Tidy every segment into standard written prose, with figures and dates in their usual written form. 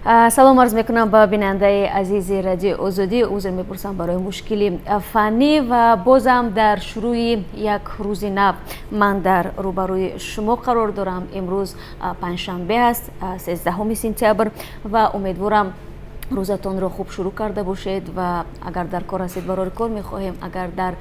Салом арз мекунам ба бинандаи азизи Радиои Озодӣ. Узр мепурсам барои мушкили фаннӣ ва бозам дар шурӯи як рӯзи нав ман дар рӯбарӯи шумо қарор дорам. Имрӯз панҷшанбе аст, 13 сентябр, ва умедворам, рӯзатонро хуб шурӯъ карда бошед ва агар дар кор ҳастед, барори кор мехоҳем, агар дар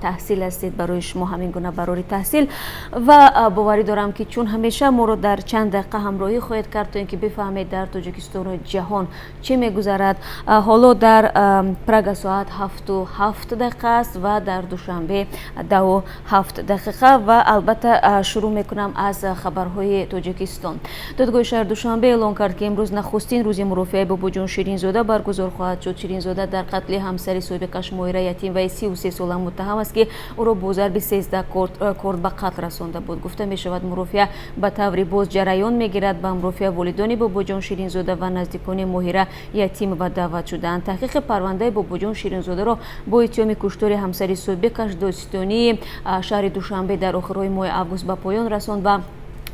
таҳсил ҳастед, барои шумо ҳамин гуна барори таҳсил. Ва боварӣ дорам, ки чун ҳамеша моро дар чанд дақиқа ҳамроҳӣ хоҳед кард, то ин ки бифаҳмед, дар Тоҷикистону ҷаҳон чӣ мегузарад. Ҳоло дар Прага соат 7:07 аст ва дар Душанбе 10:07. Ва албатта, шурӯъ мекунам аз хабарҳои Тоҷикистон. Додгоҳи шаҳри Душанбе эълон кард, ки имрӯз нахустин рӯзи мурофиаи Бобоҷон Ширинзода баргузор хоҳад шуд. Ширинзода дар қатли ҳамсари собиқаш Моҳира Ятимоваи 33 сола муттаҳам аст, ки ӯро бо зарби 13 корд ба қатл расонда буд. Гуфта мешавад, мурофиа ба таври боз ҷараён мегирад. Ба мурофиа волидони Бобоҷон Ширинзода ва наздикони Моҳира Ятимова даъват шудаанд. Таҳқиқи парвандаи Бобоҷон Ширинзодаро бо иттиҳоми куштори ҳамсари собиқаш додситонии шаҳри Душанбе дар охирҳои моҳи август ба поён расонд ва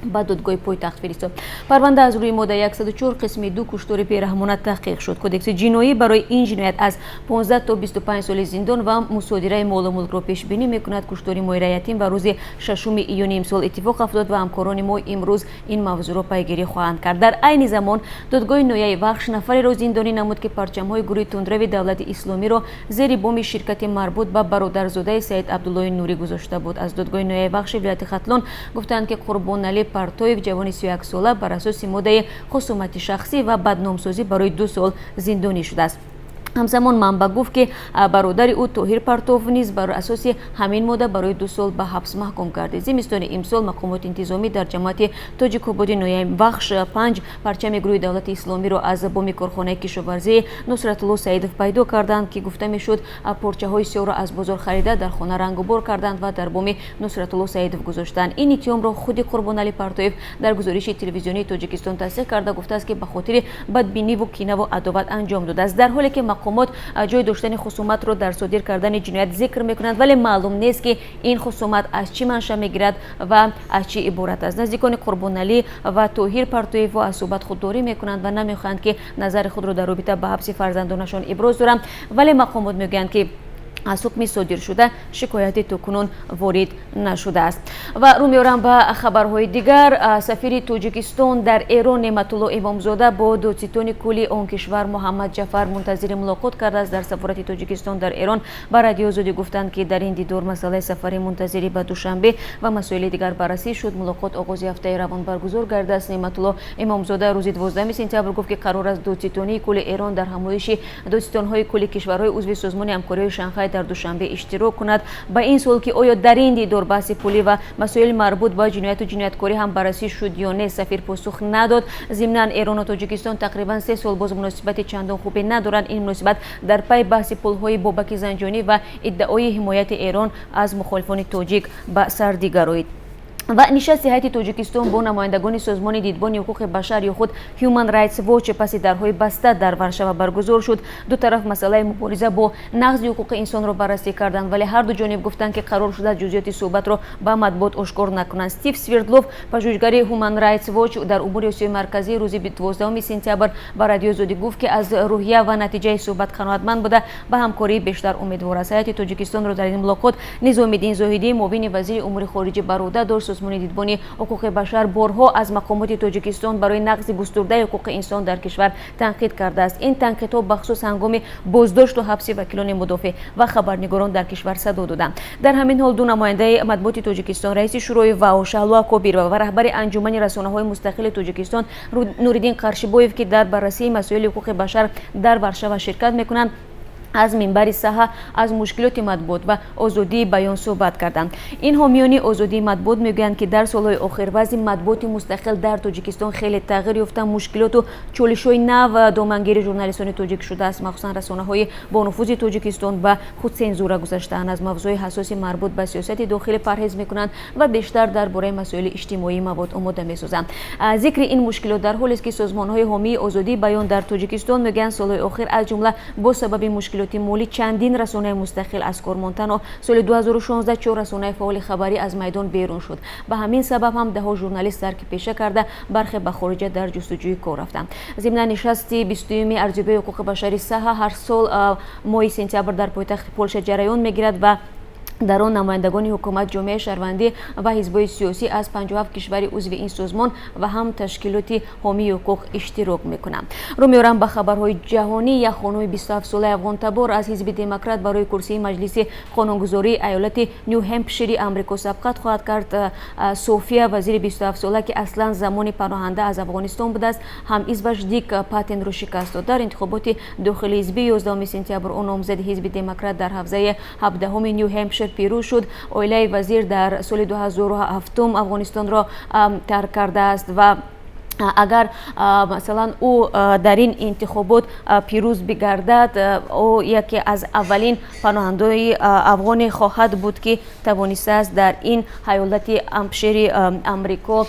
ба додгоҳи пойтахт фиристод. Парванда аз рӯи моддаи 104 қисми 2, куштори бераҳмона, таҳқиқ шуд. Кодекси ҷиноӣ барои ин ҷиноят аз 15 то 25 соли зиндон ва мусодираи молу мулкро пешбинӣ мекунад. Куштори Моҳира Ятимова рӯзи 6 июни имсол иттифоқ афтод ва ҳамкорони мо имрӯз ин мавзӯъро пайгирӣ хоҳанд кард. Дар айни замон додгоҳи ноҳияи Вахш нафареро зиндонӣ намуд, ки парчамҳои гурӯҳи тундрави Давлати Исломиро зери боми ширкати марбут ба бародарзодаи Саид Абдуллои Нурӣ гузошта буд. Аз додгоҳи ноҳияи Вахши вилояти Хатлон гуфтанд, ки Қурбоналӣ Партоев, ҷавони 31 сола, бар асоси моддаи хусумати шахсӣ ва бадномсозӣ барои 2 сол зиндонӣ шудааст. Ҳамзамон манбаъ гуфт, ки бародари ӯ Тоҳир Партов низ бар асоси ҳамин модда барои 2 сол ба ҳабс маҳкум гардид. Зимистони имсол мақомоти интизомӣ дар ҷамоати Тоҷикободи ноҳияи Вахш панҷ парчами гурӯҳи Давлати Исломиро аз боми корхонаи кишоварзии Нусратулло Саидов пайдо карданд, ки гуфта мешуд, порчаҳои сиёҳро аз бозор харида, дар хона рангубор карданд ва дар боми Нусратулло Саидов гузоштанд. Ин иттиҳомро худи Қурбоналӣ Партоев дар гузориши телевизионии Тоҷикистон тасдиқ карда, гуфтааст, ки ба хотири бадбиниву кинаву адоват анҷом додааст. Дар ҳоле ки мақомот ҷой доштани хусуматро дар содир кардани ҷиноят зикр мекунанд, вале маълум нест, ки ин хусумат аз чӣ манша мегирад ва аз чӣ иборат аст. Наздикони Қурбоналӣ ва Тоҳир Партоевҳо аз суҳбат худдорӣ мекунанд ва намехоҳанд, ки назари худро дар робита ба ҳабси фарзандонашон иброз доранд, вале мақомот мегӯянд, ки аз ҳукми содиршуда шикояте то кунун ворид нашудааст. Ва рӯ меорам ба хабарҳои дигар. Сафири Тоҷикистон дар Эрон Неъматулло Имомзода бо додситони кулли он кишвар Муҳаммад Ҷафар Мунтазири мулоқот кардааст. Дар сафорати Тоҷикистон дар Эрон ба Радиои Озодӣ гуфтанд, ки дар ин дидор масъалаи сафари Мунтазирӣ ба Душанбе ва масоили дигар баррасӣ шуд. Мулоқот оғози ҳафтаи равон баргузор гардааст. Неъматулло Имомзода рӯзи 12 сентябр гуфт, ки қарор аст додситонии кулли Эрон дар ҳамоиши додситонҳои кулли кишварҳои узви Созмони ҳамкориҳои Шанхай дар Душанбе иштирок кунад. Ба ин суол, ки оё дар ин дидор баҳси пулӣ ва масоили марбут ба ҷинояту ҷинояткорӣ ҳам баррасӣ шуд ё не, сафир посух надод. Зимнан, Эрону Тоҷикистон тақрибан 3 сол боз муносибати чандон хубе надоранд. Ин муносибат дар пай баҳси пулҳои Бобаки Занҷонӣ ва иддаои ҳимояти Эрон аз мухолифони тоҷик ба сардӣ гароид. Ва нишасти ҳайати Тоҷикистон бо намояндагони созмони Дидбони ҳуқуқи башар ё худ Human Rights Watch паси дарҳои баста дар Варшава баргузор шуд. Ду тараф масъалаи мубориза бо нақзи ҳуқуқи инсонро баррасӣ карданд, вале ҳар ду ҷониб гуфтанд, ки қарор шуда ҷузъиёти суҳбатро ба матбуот ошкор накунанд. Стив Свердлов, пажӯҳишгари Human Rights Watch дар умури Осиёи Марказӣ, рӯзи 12 сентябр ба Радиои Озодӣ гуфт, ки аз рӯҳия ва натиҷаи суҳбат қаноатманд буда, ба ҳамкории бештар умедвор аст. Ҳайати Тоҷикистонро дар ин мулоқот Низомиддин Зоҳидӣ, муовини вазири умури хориҷӣ, бар уҳда дошт. Созмони Дидбони ҳуқуқи башар борҳо аз мақомоти Тоҷикистон барои нақзи густурдаи ҳуқуқи инсон дар кишвар танқид кардааст. Ин танқидҳо бахусус ҳангоми боздошту ҳабси вакилони мудофеъ ва хабарнигорон дар кишвар садо доданд. Дар ҳамин ҳол, ду намояндаи матбуоти Тоҷикистон, раиси Шӯрои ВАО Шаҳло Акобирова ва раҳбари Анҷумани расонаҳои мустақили Тоҷикистон Нуриддин Қаршибоев, ки дар баррасии масоили ҳуқуқи башар дар Варшава ширкат мекунанд, аз минбари саҳа аз мушкилоти матбуот ва озодии баён суҳбат карданд. Ин ҳомиёни озодии матбуот мегӯянд, ки дар солҳои охир вазъи матбуоти мустақил дар Тоҷикистон хеле тағйир ёфта, мушкилоту чолишҳои нав домангири журналистони тоҷик шудааст. Махсусан расонаҳои бонуфузи Тоҷикистон ба худсензура гузаштаанд, аз мавзӯи ҳассоси марбут ба сиёсати дохилӣ парҳез мекунанд ва бештар дар бораи масоили иҷтимоӣ мавод омода месозанд. Зикри ин мушкилот дар ҳолест, ки созмонҳои ҳомии озодии баён дар Тоҷикистон мегӯянд, солҳои охир, аз ҷумла бо сабаби мушкилоти Мушкилоти молӣ чандин расонаи мустақил аз кор монд. Танҳо соли 2016 чор расонаи фаъоли хабарӣ аз майдон берун шуд. Ба ҳамин сабаб ҳам даҳҳо журналист тарки пеша карда, бархе ба хориҷа дар ҷустуҷӯи кор рафтанд. Зимнан, нишасти 20-уми арзёбии ҳуқуқи башари Саҳа ҳар сол моҳи сентябр дар пойтахти Полша ҷараён мегирад ва дар он намояндагони ҳукумат, ҷомеаи шаҳрвандӣ ва ҳизбҳои сиёсӣ аз 57 кишвари узви ин созмон ва ҳам ташкилоти ҳомии ҳуқуқ иштирок мекунанд. Рӯ меорам ба хабарҳои ҷаҳонӣ. Як хонуми 27-солаи афғонтабор аз ҳизби Демократ барои курсии Маҷлиси қонунгузории айолати Ню Ҳемпшири Амрико сабқат хоҳад кард. София Вазири 27-сола, ки аслан замони паноҳанда аз Афғонистон будааст, ҳамҳизбаш Дик Паттенро шикаст дод. Дар интихоботи дохили ҳизбии 11 сентябр ӯ номзади ҳизби Демократ дар ҳавзаи 17-уми Ню Ҳемпшир пирӯз шуд. Оилаи Вазир дар соли 2007 Афғонистонро тарк кардааст ва агар, масалан, ӯ дар ин интихобот пирӯз бигардад, ӯ яке аз аввалин паноҳандаи афғоне хоҳад буд, ки тавонистааст дар ин ҳаёлати Ҳемпшири Амрико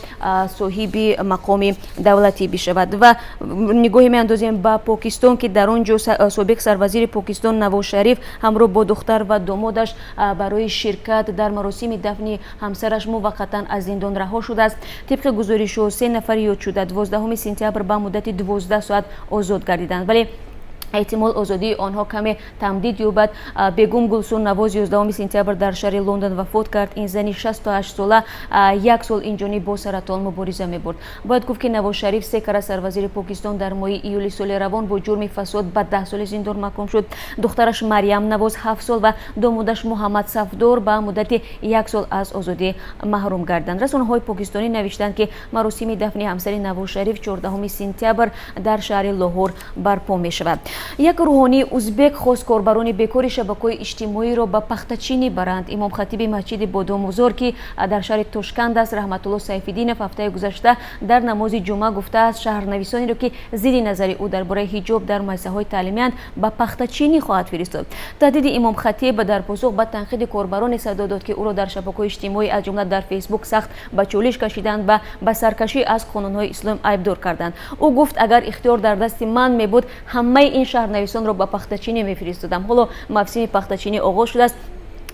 соҳиби мақоми давлатӣ бишавад. Ва нигоҳе меандозем ба Покистон, ки дар он ҷо собиқ сарвазири Покистон Навоз Шариф ҳамроҳ бо духтар ва домодаш барои ширкат дар маросими дафни ҳамсараш муваққатан аз зиндон раҳо шудааст. Тибқи гузоришҳо, се нафари ёдшуда 12 сентябр ба муддати 12 соат озод гардиданд, вале эҳтимол озодии онҳо каме тамдид ёбад. Бегум Гулсун Навоз 11 сентябр дар шаҳри Лондон вафот кард. Ин зани 68 сола як сол инҷониб бо саратон мубориза мебурд. Бояд гуфт, ки Навоз Шариф, се кара сарвазири Покистон, дар моҳи июли соли равон бо ҷурми фасод ба 10 соли зиндон маҳкум шуд. Духтараш Марьям Навоз 7 сол ва домодаш Муҳаммад Сафдор ба муддати як сол аз озодӣ маҳрум гарданд. Расонаҳои покистонӣ навиштанд, ки маросими дафни ҳамсари Навоз Шариф 14 сентябр дар шаҳри Лоҳур барпо мешавад. Як рӯҳонии узбек хост корбарони бекори шабакаҳои иҷтимоиро ба пахтачинӣ баранд. Имомхатиби масҷиди Бодомузор, ки дар шаҳри Тошканд аст, Раҳматулло Сайфиддинов ҳафтаи гузашта дар намози ҷумъа гуфтааст, шаҳрнависонеро, ки зидди назари ӯ дар бораи ҳиҷоб дар муассисаҳои таълимиянд, ба пахтачинӣ хоҳад фиристод. Таҳдиди имомхатиб дар посух ба танқиди корбароне садо дод, ки ӯро дар шабакаҳои иҷтимоӣ, аз ҷумла дар Фейсбук, сахт ба чолиш кашиданд ва ба саркашӣ аз қонунҳои ислом айбдор карданд. Ӯ гуфт: «Агар ихтиёр дар дасти ман мебуд, ҳамаи ин шаҳрнависонро ба пахтачинӣ мефиристодам. Ҳоло мавсими пахтачинӣ оғоз шудааст,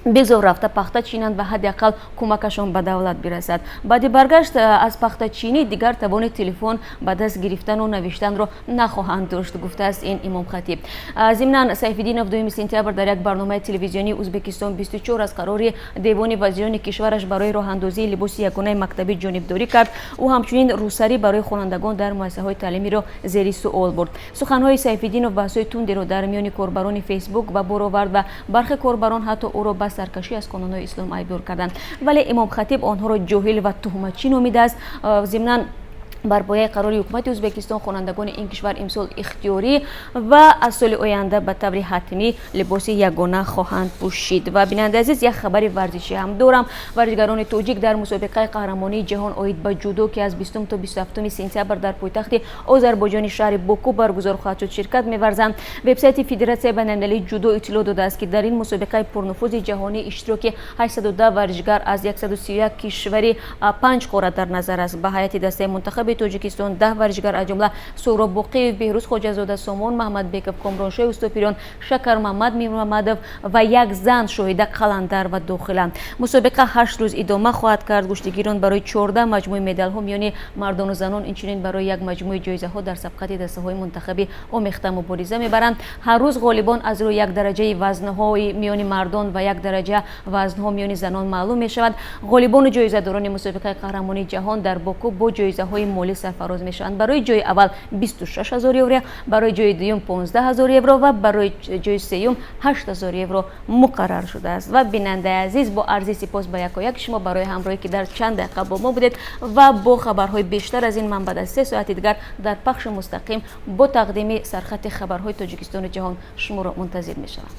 бигзор рафта пахта чинанд ва ҳадди ақал кӯмакашон ба давлат бирасад. Баъди баргашт аз пахтачинӣ дигар тавони телефон ба даст гирифтану навиштанро нахоҳанд дошт», гуфтааст ин имомхатиб. Зимнан, Сайфиддинов 2 сентябр дар як барномаи телевизионии Узбекистон 24 аз қарори девони вазирони кишвараш барои роҳандозии либоси ягонаи мактабӣ ҷонибдорӣ кард. Ӯ ҳамчунин рӯсарӣ барои хонандагон дар муассисаҳои таълимиро зери суол бурд. Суханҳои Сайфиддинов баҳсҳои тундеро дар миёни корбарони Фейсбук ба бор овард ва бархе корбарон ҳатто ӯро ба саркашӣ аз қонунҳои ислом айбдор карданд, вале имомхатиб онҳоро ҷоҳил ва туҳматчӣ номидааст. Зимнан, бар пояи қарори ҳукумати Ӯзбекистон, хонандагони ин кишвар имсол ихтиёрӣ ва аз соли оянда ба таври ҳатмӣ либоси ягона хоҳанд пӯшид. Ва, бинандаи азиз, як хабари варзишӣ ҳам дорам. Варзишгарони тоҷик дар мусобиқаи қаҳрамонии ҷаҳон оид ба ҷудо, ки аз 20 то 27 сентябр дар пойтахти Озарбойҷони шаҳри Боку баргузор хоҳад шуд, ширкат меварзанд. Вебсайти Федератсияи байналмилалии ҷудо иттилоъ додааст, ки дар ин мусобиқаи пурнуфузи ҷаҳонӣ иштироки 810 варзишгар аз 131 кишвари панҷ қора дар назар аст. Ба ҳайати дастаи мунтахаби Тоҷикистон 10 варзишгар, аз ҷумла Суҳроб Боқиев, Беҳрӯз Хоҷазода, Сомон Маҳмадбеков, Комроншоҳи Устопирён, Шакармаҳмад Мирмамадов ва як зан, Шоҳида Қаландар, ва дохиланд. Мусобиқа 8 рӯз идома хоҳад кард. Гӯштигирон барои 14 маҷмӯи медалҳо миёни мардону занон, инчунин барои як маҷмӯи ҷоизаҳо дар сабқати дастаҳои мунтахаби омехта мубориза мебаранд. Ҳар рӯз ғолибон аз рӯи як дараҷаи вазнҳои миёни мардон ва як дараҷа вазнҳо миёни занон маълум мешавад. Ғолибону ҷоизадорони мусобиқаи қаҳрамонии ҷаҳон дар Боку бо ҷоизаҳои молӣ сарфароз мешаванд. Барои ҷои аввал 26 ҳазор евро, барои ҷои дуюм 15 ҳазор евро ва барои ҷои сеюм 8 ҳазор евро муқаррар шудааст. Ва, бинандаи азиз, бо арзи сипос ба якояки шумо барои ҳамроҳӣ, ки дар чанд дақиқа бо мо будед, ва бо хабарҳои бештар аз ин ман баъд аз 3 соати дигар дар пахши мустақим бо тақдими сархати хабарҳои Тоҷикистону ҷаҳон шуморо мунтазир мешавам.